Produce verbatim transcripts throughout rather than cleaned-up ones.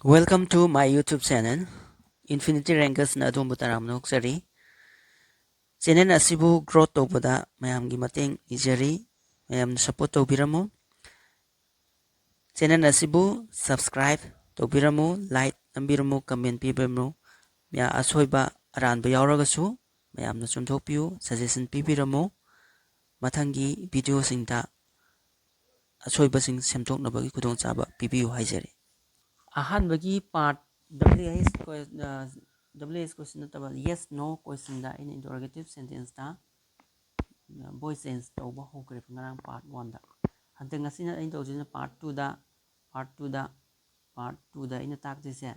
Welcome to my YouTube channel. Infinity Rankersꯅ ꯑꯗꯣꯝꯕꯨ ꯇꯔꯥꯝꯅ ꯑꯣꯛꯆꯔꯤ꯫ Channel ꯑꯁꯤꯕꯨ growth ꯇꯧꯕꯗ ꯃꯌꯥꯝꯒꯤ ꯃꯇꯦꯡ ꯅꯤꯖꯔꯤ꯫ ꯃꯌꯥꯝꯅ support ꯇꯧꯕꯤꯔꯝꯃꯨ꯫ Channel ꯑꯁꯤꯕꯨ subscribe ꯇꯧꯕꯤꯔꯝꯃꯨ, like ꯅꯝꯕꯤꯔꯝꯃꯨ, comment ꯄꯤꯕꯤꯔꯝꯃꯨ꯫ ꯃꯌꯥ-, ꯑꯁꯣꯏꯕ ꯑꯔꯥꯟꯕ ꯌꯥꯎꯔꯒꯁꯨ ꯃꯌꯥꯝꯅ ꯆꯨꯝꯊꯣꯛꯄꯤꯌꯨ, suggestion ꯄꯤꯕꯤꯔꯝꯃꯨ꯫ ꯃꯊꯪꯒꯤ videoꯁꯤꯡꯗ ꯑꯁꯣꯏꯕꯁꯤꯡ ꯁꯦꯝꯗꯣꯛꯅꯕꯒꯤ ꯈꯨꯗꯣꯡꯆꯥꯕ ꯄꯤꯕꯤꯌꯨ ꯍꯥꯏꯖꯔꯤ꯫ ꯑꯍꯥꯟꯕꯒꯤ part W H que-, ꯑ, W H question ꯅꯠꯇꯕ yes no questionꯗ ꯑꯩꯅ interrogative sentenceꯇ voice change ꯇꯧꯕ ꯍꯧꯈ꯭ꯔꯦꯕ ꯉꯔꯥꯡ part oneꯗ꯫ ꯍꯟꯗꯛ ꯉꯁꯤꯅ ꯑꯩꯅ ꯇꯧꯗꯣꯏꯁꯤꯅ part twoꯗ, part twoꯗ, part twoꯗ ꯑꯩꯅ ꯇꯥꯛꯇꯣꯏꯁꯦ꯫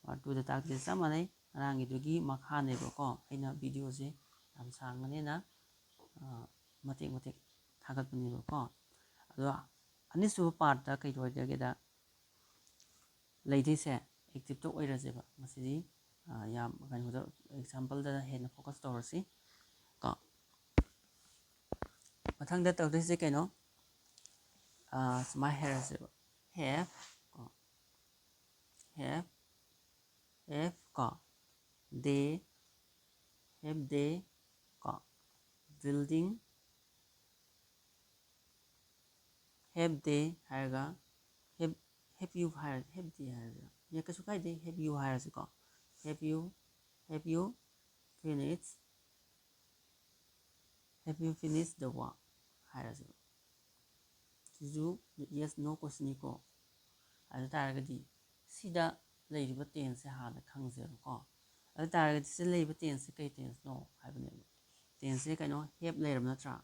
Part twoꯗ ꯇꯥꯛꯇꯣꯏꯁꯦ ꯆꯞ ꯃꯥꯟꯅꯩ, ꯉꯔꯥꯡꯒꯤꯗꯨꯒꯤ ꯃꯈꯥꯅꯦꯕꯀꯣ꯫ ꯑꯩꯅ videoꯁꯦ ꯌꯥꯝ ꯁꯥꯡꯕꯅꯤꯅ, ꯑ, ꯃꯇꯦꯛ ꯃꯇꯦꯛ ꯊꯥꯒꯠꯄꯅꯦꯕꯀꯣ꯫ ꯑꯗꯣ ꯑꯅꯤꯁꯨꯕ partꯇ ꯀꯩꯗꯧꯔꯒꯦꯗ ꯂꯩꯗꯣꯏꯁꯦ activeꯇ ꯑꯣꯏꯔꯁꯦꯕ꯫ ꯉꯁꯤꯗꯤ, ꯑ, ꯌꯥꯝ ꯀꯩꯅꯣꯗ, exampleꯗ ꯍꯦꯟꯅ focus ꯇꯧꯔꯁꯤ ꯀꯣ꯫ ꯃꯊꯪꯗ ꯇꯧꯗꯣꯏꯁꯦ ꯀꯩꯅꯣ? ꯑ, ꯁꯨꯃꯥꯏꯅ ꯍꯥꯏꯔꯁꯦꯕ꯫ Have ꯀꯣ, have, have ꯀꯣ, they, have they ꯀꯣ, building, have they ꯍꯥꯏꯔꯒ, have, have you ꯍꯥꯏꯔ, have they ꯍꯥꯏꯔꯁꯨ ꯌꯥꯏ, ꯀꯩꯁꯨ ꯀꯥꯏꯗꯦ, have you ꯍꯥꯏꯔꯁꯤꯀꯣ꯫ Have you, have you finished, have you finished the work ꯍꯥꯏꯔꯁꯦꯕ꯫ ꯁꯤꯁꯨ yes no questionꯅꯤꯀꯣ꯫ ꯑꯗꯨ ꯇꯥꯔꯒꯗꯤ ꯁꯤꯗ ꯂꯩꯔꯤꯕ tenseꯁꯦ ꯍꯥꯟꯅ ꯈꯪꯁꯦꯕꯀꯣ꯫ ꯑꯗꯨ ꯇꯥꯔꯒꯗꯤ ꯁꯤꯗ ꯂꯩꯔꯤꯕ tenseꯁꯦ ꯀꯩ tenseꯅꯣ ꯍꯥꯏꯕꯅꯦꯕ꯫ Tenseꯁꯦ ꯀꯩꯅꯣ, have ꯂꯩꯔꯕ ꯅꯠꯇ꯭ꯔꯥ?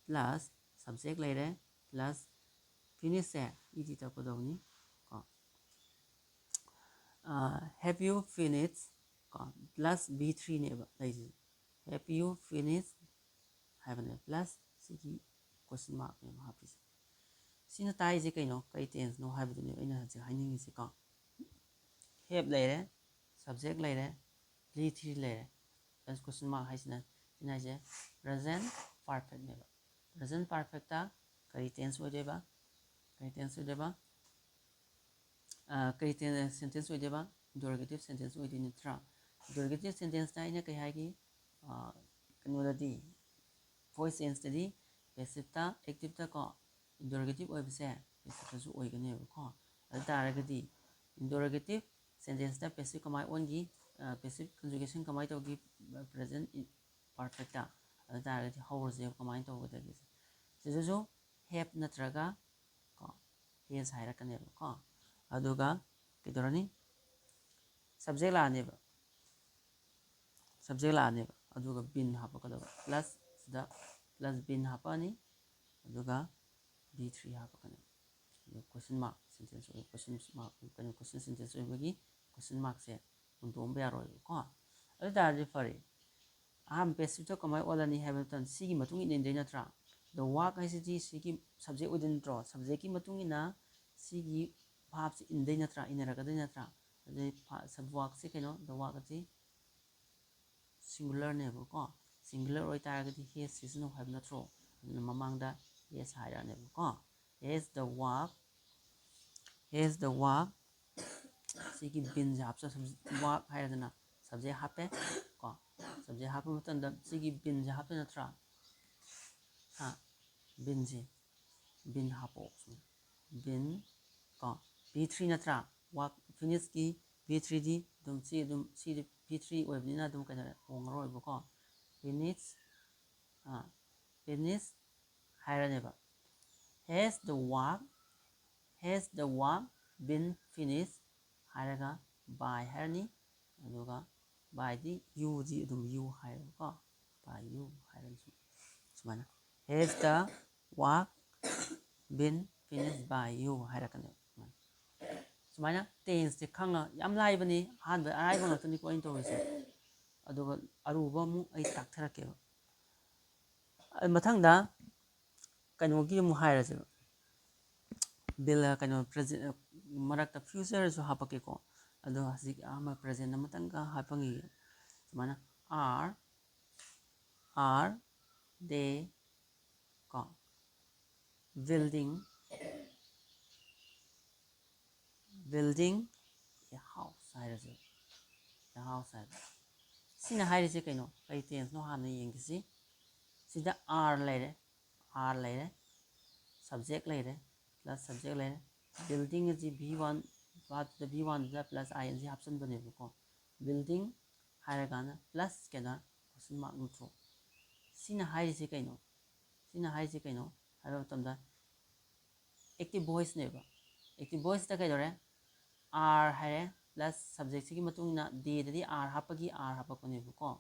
Plus subject ꯂꯩꯔꯦ, plus finishꯁꯦ ed ꯇꯧꯔꯛꯀꯗꯧꯕꯅꯤ ꯀꯣ꯫ ꯑ, have you finished ꯀꯣ, plus be threeꯅꯦꯕ ꯂꯩꯔꯤꯁꯦ꯫ Have you finished ꯍꯥꯏꯕꯅꯦ, plus ꯁꯤꯒꯤ question markꯅꯦꯕ ꯍꯥꯞꯄꯤꯁꯦ꯫ ꯁꯤꯅ ꯇꯥꯛꯏꯁꯦ ꯀꯩꯅꯣ, ꯀꯩ tenseꯅꯣ ꯍꯥꯏꯕꯗꯨꯅꯦꯕ ꯑꯩꯅ ꯍꯧꯖꯤꯛ ꯍꯥꯏꯅꯤꯡꯉꯤꯁꯦꯀꯣ꯫ Have ꯂꯩꯔꯦ, subject ꯂꯩꯔꯦ, be three ꯂꯩꯔꯦ, plus question mark ꯍꯥꯏꯁꯤꯅ, ꯁꯤꯅ ꯍꯥꯏꯁꯦ present perfectꯅꯦꯕ꯫ Present perfectꯇ ꯀꯔꯤ tense ꯑꯣꯏꯗꯣꯏꯕ? ꯀꯔꯤ tense ꯑꯣꯏꯗꯣꯏꯕ? ꯀꯩ ꯁꯦꯟꯇꯦꯟꯁ ꯑꯣꯏꯗꯣꯏꯕ? ꯏꯟꯇꯔꯣꯒꯦꯇꯤꯞ ꯁꯦꯟꯇꯦꯟꯁ ꯑꯣꯏꯗꯣꯏ ꯅꯠꯇ꯭ꯔꯥ? ꯏꯟꯇꯔꯣꯒꯦꯇꯤꯞ ꯁꯦꯟꯇꯦꯟꯁꯇ ꯑꯩꯅ ꯀꯩ ꯍꯥꯏꯒꯦ? ꯀꯩꯅꯣꯗꯗꯤ, ꯚꯣꯏꯁ ꯇꯦꯟꯁꯇꯗꯤ ꯄꯦꯁꯤꯞꯇ, ꯑꯦꯛꯇꯤꯞꯇ ꯀꯣ, ꯏꯟꯇꯔꯣꯒꯦꯇꯤꯞ ꯑꯣꯏꯕꯁꯦ ꯄꯦꯁꯤꯞꯇꯁꯨ ꯑꯣꯏꯒꯅꯦꯕꯀꯣ꯫ ꯑꯗꯨ ꯇꯥꯔꯒꯗꯤ ꯏꯟꯇꯔꯣꯒꯦꯇꯤꯞ ꯁꯦꯟꯇꯦꯟꯁꯇ ꯄꯦꯁꯤꯞ ꯀꯃꯥꯏꯅ ꯑꯣꯟꯈꯤ? ꯄꯦꯁꯤꯞ ꯀꯟꯖꯨꯒꯦꯁꯟ ꯀꯃꯥꯏꯅ ꯇꯧꯈꯤ? Present perfect. ꯑꯗꯨ ꯇꯥꯔꯒꯗꯤ ꯍꯧꯔꯁꯦꯕ ꯀꯃꯥꯏꯅ ꯇꯧꯒꯗꯒꯦꯁꯦ꯫ ꯁꯤꯗꯁꯨ ꯍꯦꯞ ꯅꯠꯇ꯭ꯔꯒ ꯀꯣ, ꯍꯦꯁ ꯍꯥꯏꯔꯛꯀꯅꯦꯕꯀꯣ꯫ ꯑꯗꯨꯒ ꯀꯩꯗꯧꯔꯅꯤ? ꯁꯕꯖꯦꯛ ꯂꯥꯛꯑꯅꯦꯕ꯫ ꯁꯕꯖꯦꯛ ꯂꯥꯛꯑꯅꯦꯕ꯫ ꯑꯗꯨꯒ ꯕꯤꯟ ꯍꯥꯞꯄꯛꯀꯗꯕ꯫ ꯄ꯭ꯂꯁ ꯁꯤꯗ ꯄ꯭ꯂꯁ ꯕꯤꯟ ꯍꯥꯞꯄꯛꯑꯅꯤ꯫ ꯑꯗꯨꯒ ꯕꯤ ꯊ꯭ꯔꯤ ꯍꯥꯞꯄꯛꯀꯅꯤ꯫ ꯑꯗꯨ ꯀꯣꯏꯁꯟ ꯃꯥꯔꯛ ꯁꯦꯟꯇꯦꯟꯁ ꯑꯣꯏ-, ꯀꯣꯏꯁꯟ ꯃꯥꯔꯛ, ꯀꯩꯅꯣ, ꯀꯣꯏꯁꯟ ꯁꯦꯟꯇꯦꯟꯁ ꯑꯣꯏꯕꯒꯤ ꯀꯣꯏꯁꯟ ꯃꯥꯔꯛꯁꯦ ꯍꯨꯟꯗꯣꯛꯑꯝꯕ ꯌꯥꯔꯣꯏꯕꯀꯣ꯫ ꯑꯗꯨ ꯇꯥꯔꯗꯤ ꯐꯔꯦ꯫ ꯑꯍꯥꯟꯕ ꯄꯦꯁꯤꯞꯇ ꯀꯃꯥꯏꯅ ꯑꯣꯜꯂꯅꯤ ꯍꯥꯏꯕ ꯃꯇꯝꯗ ꯁꯤꯒꯤ ꯃꯇꯨꯡ ꯏꯟꯅ ꯏꯟꯗꯣꯏ ꯅꯠꯇ꯭ꯔꯥ? ꯗ ꯋꯥꯛ ꯍꯥꯏꯁꯤꯗꯤ ꯁꯤꯒꯤ ꯁꯕꯖꯦꯛ ꯑꯣꯏꯗꯣꯏ ꯅꯠꯇ꯭ꯔꯣ? ꯁꯕꯖꯦꯛꯀꯤ ꯃꯇꯨꯡ ꯏꯟꯅ ꯁꯤꯒꯤ ꯚꯥꯞꯁꯤ ꯏꯟꯗꯣꯏ ꯅꯠꯇ꯭ꯔꯥ? ꯏꯟꯅꯔꯛꯀꯗꯣꯏ ꯅꯠꯇ꯭ꯔꯥ? ꯑꯗꯨꯗꯤ ꯐ-, ꯁꯕ ꯋꯥꯛꯁꯦ ꯀꯩꯅꯣ? ꯗ ꯋꯥꯛ ꯑꯁꯤ ꯁꯤꯡꯒꯨꯂꯔꯅꯦꯕꯀꯣ꯫ ꯁꯤꯡꯒꯨꯂꯔ ꯑꯣꯏꯇꯥꯔꯒꯗꯤ ꯍꯦꯁ ꯁꯤꯖꯤꯟꯅꯧ ꯍꯥꯏꯕ ꯅꯠꯇ꯭ꯔꯣ? ꯑꯗꯨꯅ ꯃꯃꯥꯡꯗ ꯍꯦꯁ ꯍꯥꯏꯔꯛꯑꯅꯦꯕꯀꯣ꯫ Has the work, has the work. ꯁꯤꯒꯤ ꯕꯤꯟꯁꯦ ꯍꯥꯞꯆ-, ꯋꯥꯛ ꯍꯥꯏꯔꯒꯅ ꯁꯕꯖꯦꯛ ꯍꯥꯞꯄꯦ ꯀꯣ꯫ ꯁꯕꯖꯦꯛ ꯍꯥꯞꯄ ꯃꯇꯝꯗ ꯁꯤꯒꯤ ꯕꯤꯟꯁꯦ ꯍꯥꯞꯇꯣꯏ ꯅꯠꯇ꯭ꯔꯥ? ꯍꯥ? ꯕꯤꯟꯁꯦ, ꯕꯤꯟ ꯍꯥꯞꯄꯣ꯫ ꯕꯤꯟ ꯀꯣ꯫ ꯕꯤ ꯊ꯭ꯔꯤ ꯅꯠꯇ꯭ꯔꯥ? ꯋꯥꯛ ꯐꯤꯅꯤꯁꯀꯤ ꯕꯤ ꯊ꯭ꯔꯤꯗꯤ ꯑꯗꯨꯝ ꯁꯤ ꯑꯗꯨꯝ ꯁꯤꯗꯤ ꯕꯤ ꯊ꯭ꯔꯤ ꯑꯣꯏꯕꯅꯤꯅ ꯑꯗꯨꯝ ꯀꯩꯗꯧꯔꯦ? ꯍꯣꯡꯉꯔꯣꯏꯕꯀꯣ꯫ ꯐꯤꯅꯤꯁ, ꯑꯥ, ꯐꯤꯅꯤꯁ ꯍꯥꯏꯔꯅꯦꯕ꯫ Has the work, has the work been finished ꯍꯥꯏꯔꯒ by ꯍꯥꯏꯔꯅꯤ꯫ ꯑꯗꯨꯒ byꯗꯤ youꯗꯤ ꯑꯗꯨꯝ you ꯍꯥꯏꯔꯒꯀꯣ꯫ By you ꯍꯥꯏꯔꯅꯤ ꯁꯨꯝ-, ꯁꯨꯃꯥꯏꯅ꯫ Has the work been finished by you ꯍꯥꯏꯔꯛꯀꯅꯦꯕ ꯁꯨꯃꯥꯏꯅ꯫ ꯁꯨꯃꯥꯏꯅ ꯇꯦꯟꯁꯁꯦ ꯈꯪꯉ-, ꯌꯥꯝ ꯂꯥꯏꯕꯅꯤ꯫ ꯑꯍꯥꯟꯕ ꯑꯔꯥꯏꯕ ꯉꯥꯛꯇꯅꯤꯀꯣ ꯑꯩꯅ ꯇꯧꯔꯤꯁꯦ꯫ ꯑꯗꯨꯒ ꯑꯔꯨꯕ ꯑꯃꯨꯛ ꯑꯩ ꯇꯥꯛꯊꯔꯛꯀꯦꯕ꯫ ꯑ, ꯃꯊꯪꯗ ꯀꯩꯅꯣꯒꯤ ꯑꯃꯨꯛ ꯍꯥꯏꯔꯁꯦꯕ꯫ ꯕꯤꯜ, ꯀꯩꯅꯣ, ꯄ꯭ꯔꯖꯦꯟ-, ꯃꯔꯛꯇ ꯐ꯭ꯌꯨꯆꯔꯁꯨ ꯍꯥꯞꯄꯛꯀꯦꯀꯣ꯫ ꯑꯗꯣ ꯍꯧꯖꯤꯛ ꯑꯍꯥꯟꯕ ꯄ꯭ꯔꯖꯦꯟ ꯑꯃꯇꯪꯒ ꯍꯥꯞꯄꯛꯈꯤꯒꯦ꯫ ꯁꯨꯃꯥꯏꯅ, are, are they ꯀꯣ, building, Building a house ꯍꯥꯏꯔꯁꯦ, a house ꯍꯥꯏꯕ꯫ ꯁꯤꯅ ꯍꯥꯏꯔꯤꯁꯦ ꯀꯩꯅꯣ, ꯀꯩ tenseꯅꯣ ꯍꯥꯟꯅ ꯌꯦꯡꯈꯤꯁꯤ꯫ ꯁꯤꯗ are ꯂꯩꯔꯦ, are ꯂꯩꯔꯦ, subject ꯂꯩꯔꯦ, plus subject ꯂꯩꯔꯦ꯫ Building ꯑꯁꯤ V one, verbꯗ V oneꯗ plus ing ꯍꯥꯞꯆꯤꯟꯕꯅꯦꯕꯀꯣ꯫ Building ꯍꯥꯏꯔꯀꯥꯟꯗ plus ꯀꯩꯅꯣ, question mark ꯅꯠꯇ꯭ꯔꯣ? ꯁꯤꯅ ꯍꯥꯏꯔꯤꯁꯦ ꯀꯩꯅꯣ? ꯁꯤꯅ ꯍꯥꯏꯔꯤꯁꯦ ꯀꯩꯅꯣ ꯍꯥꯏꯕ ꯃꯇꯝꯗ, active voiceꯅꯦꯕ꯫ Active voiceꯇ ꯀꯩꯗꯧꯔꯦ? Are ꯍꯥꯏꯔꯦ, plus subjectꯁꯤꯒꯤ ꯃꯇꯨꯡ ꯏꯟꯅ theyꯗꯗꯤ are ꯍꯥꯞꯄꯒꯤ are ꯍꯥꯞꯄꯛꯄꯅꯦꯕꯀꯣ꯫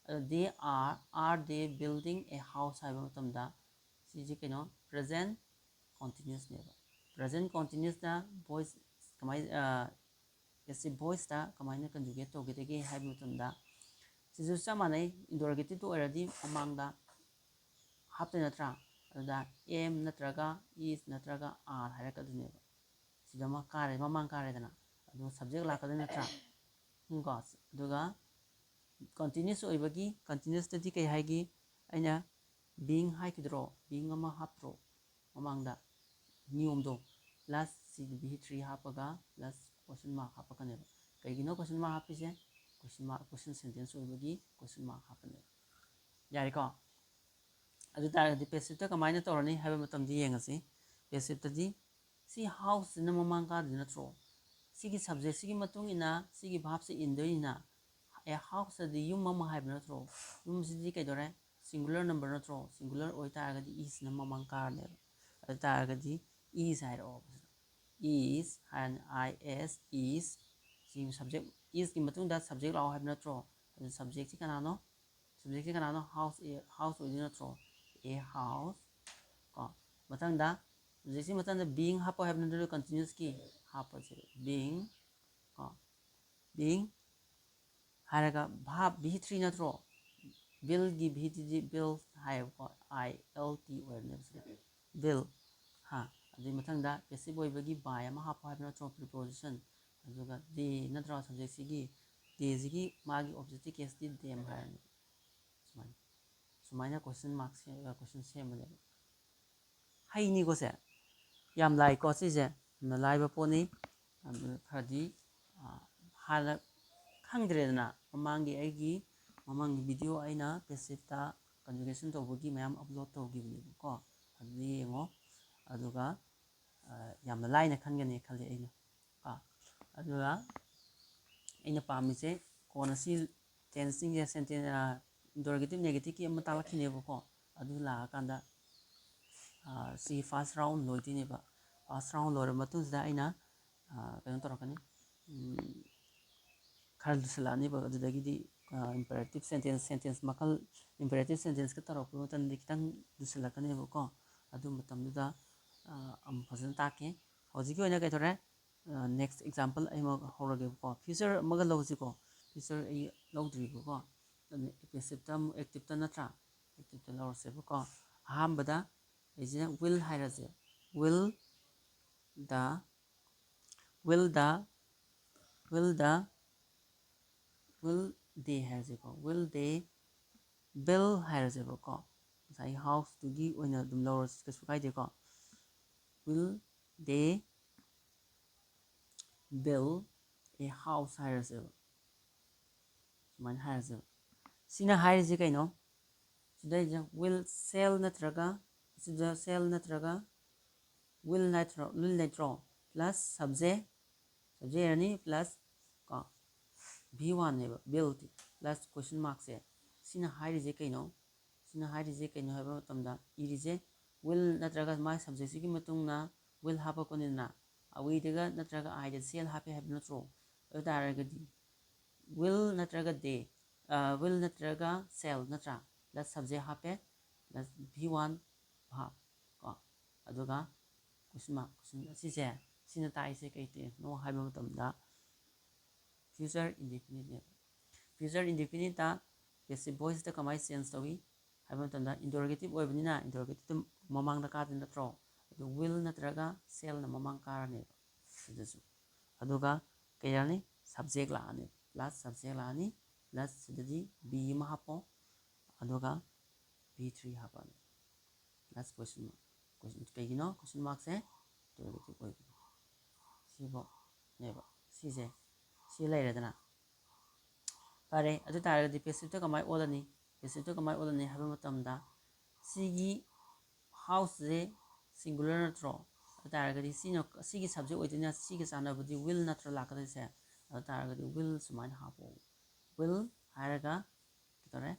ꯑꯗꯣ they are, are they building a house ꯍꯥꯏꯕ ꯃꯇꯝꯗ ꯁꯤꯁꯦ ꯀꯩꯅꯣ? Present continuousꯅꯦꯕ꯫ Present continuousꯇ voice ꯀꯃꯥꯏ-, ꯑ, passive voiceꯇ ꯀꯃꯥꯏꯅ conjugate ꯇꯧꯒꯗꯒꯦ ꯍꯥꯏꯕ ꯃꯇꯝꯗ, ꯁꯤꯁꯨ ꯆꯞ ꯃꯥꯟꯅꯩ꯫ Interrogative ꯑꯣꯏꯔꯗꯤ ꯃꯃꯥꯡꯗ ꯍꯥꯞꯇꯣꯏ ꯅꯠꯇ꯭ꯔꯥ? ꯑꯗꯨꯗ am ꯅꯠꯇ꯭ꯔꯒ is ꯅꯠꯇ꯭ꯔꯒ are ꯍꯥꯏꯔꯛꯀꯗꯣꯏꯅꯦꯕ꯫ ꯁꯤꯗ ꯑꯃ ꯀꯥꯔꯦ, ꯃꯃꯥꯡ ꯀꯥꯔꯦꯗꯅ, ꯑꯗꯨꯒ subject ꯂꯥꯛꯀꯗꯣꯏ ꯅꯠꯇ꯭ꯔꯥ? ꯎꯝ, ꯀꯣ꯫ ꯑꯗꯨꯒ continuous ꯑꯣꯏꯕꯒꯤ, continuousꯇꯗꯤ ꯀꯩ ꯍꯥꯏꯒꯦ? ꯑꯩꯅ being ꯍꯥꯏꯈꯤꯗ꯭ꯔꯣ? Being ꯑꯃ ꯍꯥꯞꯇ꯭ꯔꯣ ꯃꯃꯥꯡꯗ? ꯅꯤꯌꯣꯝꯗꯣ, plus ꯁꯤꯗ V three ꯍꯥꯞꯄꯒ plus question mark ꯍꯥꯞꯄꯛꯀꯅꯦꯕ꯫ ꯀꯩꯒꯤꯅꯣ question mark ꯍꯥꯞꯄꯤꯁꯦ? Question mark, question sentence ꯑꯣꯏꯕꯒꯤ question mark ꯍꯥꯞꯄꯅꯦꯕ꯫ ꯌꯥꯔꯦꯀꯣ? ꯑꯗꯨ ꯇꯥꯔꯒꯗꯤ passiveꯇ ꯀꯃꯥꯏꯅ ꯇꯧꯔꯅꯤ ꯍꯥꯏꯕ ꯃꯇꯝꯗꯤ ꯌꯦꯡꯉꯁꯤ꯫ Passiveꯇꯗꯤ ꯁꯤ houseꯁꯤꯅ ꯃꯃꯥꯡ ꯀꯥꯗꯣꯏ ꯅꯠꯇ꯭ꯔꯣ? ꯁꯤꯒꯤ subjectꯁꯤꯒꯤ ꯃꯇꯨꯡ ꯏꯟꯅ ꯁꯤꯒꯤ verbꯁꯦ ꯏꯟꯗꯣꯏꯅꯤꯅ, a house ꯑꯗꯤ ꯌꯨꯝ ꯑꯃ ꯍꯥꯏꯕ ꯅꯠꯇ꯭ꯔꯣ? ꯌꯨꯝꯁꯤꯗꯤ ꯀꯩꯗꯧꯔꯦ? Singular number ꯅꯠꯇ꯭ꯔꯣ? Singular ꯑꯣꯏꯇꯥꯔꯒꯗꯤ isꯅ ꯃꯃꯥꯡ ꯀꯥꯔꯅꯦꯕ꯫ ꯑꯗꯨ ꯇꯥꯔꯒꯗꯤ is ꯍꯥꯏꯔꯛꯑꯣ꯫ Is ꯍꯥꯏꯔꯅꯤ, I S, is꯫ ꯁꯤ subject, isꯀꯤ ꯃꯇꯨꯡꯗ subject ꯂꯥꯛꯑꯣ ꯍꯥꯏꯕ ꯅꯠꯇ꯭ꯔꯣ? ꯑꯗꯨ subjectꯁꯤ ꯀꯅꯥꯅꯣ? Subjectꯁꯤ ꯀꯅꯥꯅꯣ? House, a house ꯑꯣꯏꯗꯣꯏ ꯅꯠꯇ꯭ꯔꯣ? A house꯫ ꯀꯣ, ꯃꯊꯪꯗ subjectꯁꯤ ꯃꯊꯪꯗ being ꯍꯥꯞꯄꯣ ꯍꯥꯏꯕ ꯅꯠꯇ꯭ꯔꯣ? Continuousꯀꯤ ꯍꯥꯞꯄꯁꯦ, being꯫ ꯀꯣ, being ꯍꯥꯏꯔꯒ verb V three ꯅꯠꯇ꯭ꯔꯣ? Buildꯒꯤ Vꯗꯤ build ꯍꯥꯏꯌꯦꯕꯀꯣ, I L T ꯑꯣꯏꯔꯅꯦꯕ ꯁꯤꯗ꯫ Build꯫ ꯍꯥ, ꯑꯗꯨꯒꯤ ꯃꯊꯪꯗ passive ꯑꯣꯏꯕꯒꯤ by ꯑꯃ ꯍꯥꯞꯄꯣ ꯍꯥꯏꯕ ꯅꯠꯇ꯭ꯔꯣ? Preposition꯫ ꯑꯗꯨꯒ they ꯅꯠꯇ꯭ꯔꯣ subjectꯁꯤꯒꯤ? Theyꯁꯤꯒꯤ ꯃꯥꯒꯤ objective caseꯇꯤ them ꯍꯥꯏꯔꯅꯤ꯫ ꯁꯨꯃꯥꯏꯅ, ꯁꯨꯃꯥꯏꯅ question mark ꯁꯦꯝ-, question ꯁꯦꯝꯕꯅꯦꯕ꯫ ꯍꯩꯅꯤꯀꯣ ꯁꯦ꯫ ꯌꯥꯝ ꯂꯥꯏꯀꯣ ꯁꯤꯁꯦ꯫ ꯌꯥꯝꯅ ꯂꯥꯏꯕ ꯄꯣꯠꯅꯤ꯫ ꯑꯗꯨ ꯈꯔꯗꯤ ꯍꯥꯟꯅ ꯈꯪꯗ꯭ꯔꯦꯗꯅ, ꯃꯃꯥꯡꯒꯤ ꯑꯩꯒꯤ ꯃꯃꯥꯡꯒꯤ ꯚꯤꯗꯤꯑꯣ ꯑꯩꯅ ꯄꯦꯁꯤꯞꯇ ꯀꯟꯖꯨꯒꯦꯁꯟ ꯇꯧꯕꯒꯤ ꯃꯌꯥꯝ ꯑꯞꯂꯣꯗ ꯇꯧꯈꯤꯕꯅꯦꯕꯀꯣ꯫ ꯑꯗꯨꯗꯤ ꯌꯦꯡꯉꯣ꯫ ꯑꯗꯨꯒ ꯌꯥꯝꯅ ꯂꯥꯏꯅ ꯈꯟꯒꯅꯤ ꯈꯜꯂꯤ ꯑꯩꯅ꯫ ꯀꯣ ꯑꯗꯨꯒ ꯑꯩꯅ ꯄꯥꯝꯃꯤꯁꯦ ꯀꯣꯟꯅ ꯁꯤ ꯇꯦꯟꯁꯁꯤꯡꯁꯦ ꯁꯦꯟꯇꯦꯟ ꯏꯟꯇꯔꯣꯒꯦꯇꯤꯞ ꯅꯦꯒꯦꯇꯤꯞꯀꯤ ꯑꯃ ꯇꯥꯛꯂꯛꯈꯤꯅꯦꯕꯀꯣ꯫ ꯑꯗꯨ ꯂꯥꯛꯑꯀꯥꯟꯗ ꯁꯤ ꯐꯥꯔꯁ ꯔꯥꯎꯟ ꯂꯣꯏꯗꯣꯏꯅꯦꯕ꯫ ꯐꯥꯔꯁ ꯔꯥꯎꯟ ꯂꯣꯏꯔꯕ ꯃꯇꯨꯡꯁꯤꯗ ꯑꯩꯅ ꯀꯩꯅꯣ ꯇꯧꯔꯛꯀꯅꯤ, ꯈꯔ ꯂꯨꯁꯜꯂꯛꯑꯅꯦꯕ꯫ ꯑꯗꯨꯗꯒꯤꯗꯤ ꯏꯝꯄꯦꯔꯦꯇꯤꯞ ꯁꯦꯟꯇꯦꯟꯁ ꯁꯦꯟꯇꯦꯟꯁ ꯃꯈꯜ ꯏꯝꯄꯦꯔꯦꯇꯤꯞ ꯁꯦꯟꯇꯦꯟꯁꯀ ꯇꯧꯔꯛꯄ ꯃꯇꯝꯗꯗꯤ ꯈꯤꯇꯪ ꯂꯨꯁꯜꯂꯛꯀꯅꯦꯕꯀꯣ꯫ ꯑꯗꯨ ꯃꯇꯝꯗꯨꯗ ꯑꯃꯨꯛ ꯐꯖꯅ ꯇꯥꯛꯀꯦ꯫ ꯍꯧꯖꯤꯛꯀꯤ ꯑꯣꯏꯅ ꯀꯩꯗꯧꯔꯦ? ꯅꯦꯛꯁ ꯑꯦꯛꯖꯥꯝꯄꯜ ꯑꯩ ꯑꯃ ꯍꯧꯔꯒꯦꯕꯀꯣ꯫ ꯐ꯭ꯌꯨꯆꯔ ꯑꯃꯒ ꯂꯧꯁꯤꯀꯣ꯫ ꯐ꯭ꯌꯨꯆꯔ ꯑꯩ ꯂꯧꯗ꯭ꯔꯤꯕꯀꯣ꯫ ꯑꯗꯨꯅ ꯄꯦꯁꯤꯞꯇ ꯑꯃꯨꯛ ꯑꯦꯛꯇꯤꯞꯇ ꯅꯠꯇ꯭ꯔꯥ? ꯑꯦꯛꯇꯤꯞꯇ ꯂꯧꯔꯁꯦꯕꯀꯣ꯫ ꯑꯍꯥꯟꯕꯗ ꯑꯩꯁꯤꯅ ꯋꯤꯜ ꯍꯥꯏꯔꯁꯦ꯫ Will the will the will the will the ꯍꯥꯏꯔꯁꯦꯀꯣ꯫ ꯋꯤꯜ ꯗꯦ ꯕꯤꯜ ꯍꯥꯏꯔꯁꯦꯕꯀꯣ꯫ ꯉꯁꯥꯏꯒꯤ ꯍꯥꯎꯁꯇꯨꯒꯤ ꯑꯣꯏꯅ ꯑꯗꯨꯝ ꯂꯧꯔꯁꯤ, ꯀꯩꯁꯨ ꯀꯥꯏꯗꯦꯀꯣ꯫ Will the bill a house ꯍꯥꯏꯔꯁꯦꯕ꯫ ꯁꯨꯃꯥꯏꯅ ꯍꯥꯏꯔꯁꯦꯕ꯫ ꯁꯤꯅ ꯍꯥꯏꯔꯤꯁꯦ ꯀꯩꯅꯣ? ꯁꯤꯗꯩꯁꯤꯗ ꯋꯤꯜ ꯁꯦꯜ ꯅꯠꯇ꯭ꯔꯒ, ꯁꯤꯗ ꯁꯦꯜ ꯅꯠꯇ꯭ꯔꯒ ꯋꯤꯜ ꯅꯠꯇ꯭ꯔꯣ, ꯋꯤꯜ ꯅꯠꯇ꯭ꯔꯣ? ꯄ꯭ꯂꯁ ꯁꯕꯖꯦꯛ, ꯁꯕꯖꯦꯛ ꯑꯅꯤ ꯄ꯭ꯂꯁ ꯀꯣ ꯚꯤ ꯋꯥꯟꯅꯦꯕ, ꯕꯤꯜ ꯄ꯭ꯂꯁ ꯀꯣꯏꯁꯟ ꯃꯥꯔꯛꯁꯦ꯫ ꯁꯤꯅ ꯍꯥꯏꯔꯤꯁꯦ ꯀꯩꯅꯣ? ꯁꯤꯅ ꯍꯥꯏꯔꯤꯁꯦ ꯀꯩꯅꯣ ꯍꯥꯏꯕ ꯃꯇꯝꯗ, ꯏꯔꯤꯁꯦ ꯋꯤꯜ ꯅꯠꯇ꯭ꯔꯒ ꯃꯥꯒꯤ ꯁꯕꯖꯦꯛꯁꯤꯒꯤ ꯃꯇꯨꯡ ꯏꯟꯅ ꯋꯤꯜ ꯍꯥꯞꯄꯛꯄꯅꯤꯅ, ꯑꯋꯤꯗꯒ ꯅꯠꯇ꯭ꯔꯒ ꯑꯥꯏꯗ ꯁꯦꯜ ꯍꯥꯞꯄꯦ ꯍꯥꯏꯕ ꯅꯠꯇ꯭ꯔꯣ? ꯑꯗꯨ ꯇꯥꯔꯒꯗꯤ ꯋꯤꯜ ꯅꯠꯇ꯭ꯔꯒ ꯗꯦ, ꯋꯤꯜ ꯅꯠꯇ꯭ꯔꯒ ꯁꯦꯜ ꯅꯠꯇ꯭ꯔꯥ? ꯄ꯭ꯂꯁ ꯁꯕꯖꯦꯛ ꯍꯥꯞꯄꯦ, ꯄ꯭ꯂꯁ ꯚꯤ ꯋꯥꯟ ꯚꯥꯞ ꯀꯣ꯫ ꯑꯗꯨꯒ ꯀꯣꯏꯁꯟ ꯃꯥꯔꯛ, ꯀꯣꯏꯁꯟ ꯑꯁꯤꯁꯦ, ꯁꯤꯅ ꯇꯥꯛꯏꯁꯦ ꯀꯩꯅꯣ ꯍꯥꯏꯕ ꯃꯇꯝꯗ, ꯐ꯭ꯌꯨꯆꯔ ꯏꯟꯗꯤꯐꯤꯅꯤꯠꯅꯦꯕ꯫ ꯐ꯭ꯌꯨꯆꯔ ꯏꯟꯗꯤꯐꯤꯅꯤꯠꯇ ꯄꯦꯁꯤꯞ ꯚꯣꯏꯁꯇ ꯀꯃꯥꯏꯅ ꯆꯦꯟꯖ ꯇꯧꯏ ꯍꯥꯏꯕ ꯃꯇꯝꯗ, ꯏꯟꯇꯔꯣꯒꯦꯇꯤꯞ ꯑꯣꯏꯕꯅꯤꯅ ꯏꯟꯇꯔꯣꯒꯦꯇꯤꯞꯇ ꯃꯃꯥꯡꯗ ꯀꯥꯗꯣꯏ ꯅꯠꯇ꯭ꯔꯣ? ꯑꯗꯨ ꯋꯤꯜ ꯅꯠꯇ꯭ꯔꯒ ꯁꯦꯜꯅ ꯃꯃꯥꯡ ꯀꯥꯔꯅꯦꯕ ꯁꯤꯗꯁꯨ꯫ ꯑꯗꯨꯒ ꯀꯩ ꯂꯥꯛꯑꯅꯤ? ꯁꯕꯖꯦꯛ ꯂꯥꯛꯑꯅꯤ, ꯄ꯭ꯂꯁ ꯁꯕꯖꯦꯛ ꯂꯥꯛꯑꯅꯤ, ꯄ꯭ꯂꯁ ꯁꯤꯗꯗꯤ ꯕꯤ ꯑꯃ ꯍꯥꯞꯄꯣ, ꯑꯗꯨꯒ ꯚꯤ ꯊ꯭ꯔꯤ ꯍꯥꯞꯄꯛꯑꯅꯤ꯫ ꯄ꯭ꯂꯁ ꯀꯣꯏꯁꯟ ꯃꯥꯔꯛ꯫ ꯀꯣꯏꯁꯟ, ꯀꯩꯒꯤꯅꯣ ꯀꯣꯏꯁꯟ ꯃꯥꯔꯛꯁꯦ? ꯏꯟꯇꯔꯣꯒꯦꯇꯤꯞ ꯑꯣꯏꯕꯅꯤ꯫ ꯁꯤꯐꯥꯎ ꯅꯦꯕ꯫ ꯁꯤꯁꯦ ꯁꯤ ꯂꯩꯔꯦꯗꯅ꯫ ꯐꯔꯦ, ꯑꯗꯨ ꯇꯥꯔꯒꯗꯤ passiveꯇ ꯀꯃꯥꯏꯅ ꯑꯣꯜꯂꯅꯤ? Passiveꯇ ꯀꯃꯥꯏꯅ ꯑꯣꯜꯂꯅꯤ ꯍꯥꯏꯕ ꯃꯇꯝꯗ, ꯁꯤꯒꯤ houseꯁꯦ singular ꯅꯠꯇ꯭ꯔꯣ? ꯑꯗꯨ ꯇꯥꯔꯒꯗꯤ ꯁꯤꯅ, ꯁꯤꯒꯤ subject ꯑꯣꯏꯗꯣꯏꯅ, ꯁꯤꯒ ꯆꯥꯟꯅꯕꯗꯤ will ꯅꯠꯇ꯭ꯔꯣ ꯂꯥꯛꯀꯗꯣꯏꯁꯦ? ꯑꯗꯨ ꯇꯥꯔꯒꯗꯤ will ꯁꯨꯃꯥꯏꯅ ꯍꯥꯞꯄꯣ꯫ Will ꯍꯥꯏꯔꯒ ꯀꯩꯗꯧꯔꯦ?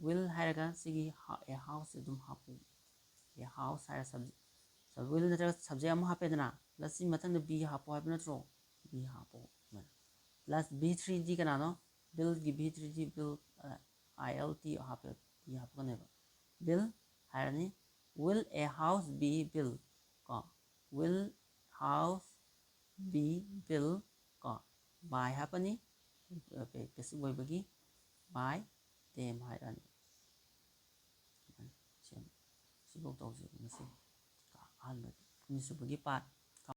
Will ꯍꯥꯏꯔꯒ ꯁꯤꯒꯤ ꯍ-, a house ꯑꯗꯨꯝ ꯍꯥꯞꯄꯣ꯫ A house ꯍꯥꯏꯔ subject, will ꯅꯠꯇ꯭ꯔꯒ subject ꯑꯃ ꯍꯥꯞꯄꯦꯗꯅ, plus ꯁꯤ ꯃꯊꯪꯗ be ꯍꯥꯞꯄꯣ ꯍꯥꯏꯕ ꯅꯠꯇ꯭ꯔꯣ? Be ꯍꯥꯞꯄꯣ꯫ Plus be three ꯗꯤ ꯀꯅꯥꯅꯣ? Billꯒꯤ be three ꯗꯤ Bill, ꯑ, I L T ꯍꯥꯞꯄꯦ, be ꯍꯥꯞꯄꯛꯀꯅꯦꯕ꯫ Bill ꯍꯥꯏꯔꯅꯤ, will a house be built? ꯀꯣ, will house be built? ꯀꯣ, by ꯍꯥꯞꯄꯅꯤ, passive ꯑꯣꯏꯕꯒꯤ by them ꯍꯥꯏꯔꯛꯑꯅꯤ꯫ ꯁꯦꯝ-, ꯁꯤꯐꯧ ꯇꯧꯁꯤ ꯉꯁꯤ꯫ ꯑꯍꯥꯟꯕ ꯑꯅꯤꯁꯨꯕꯒꯤ part꯫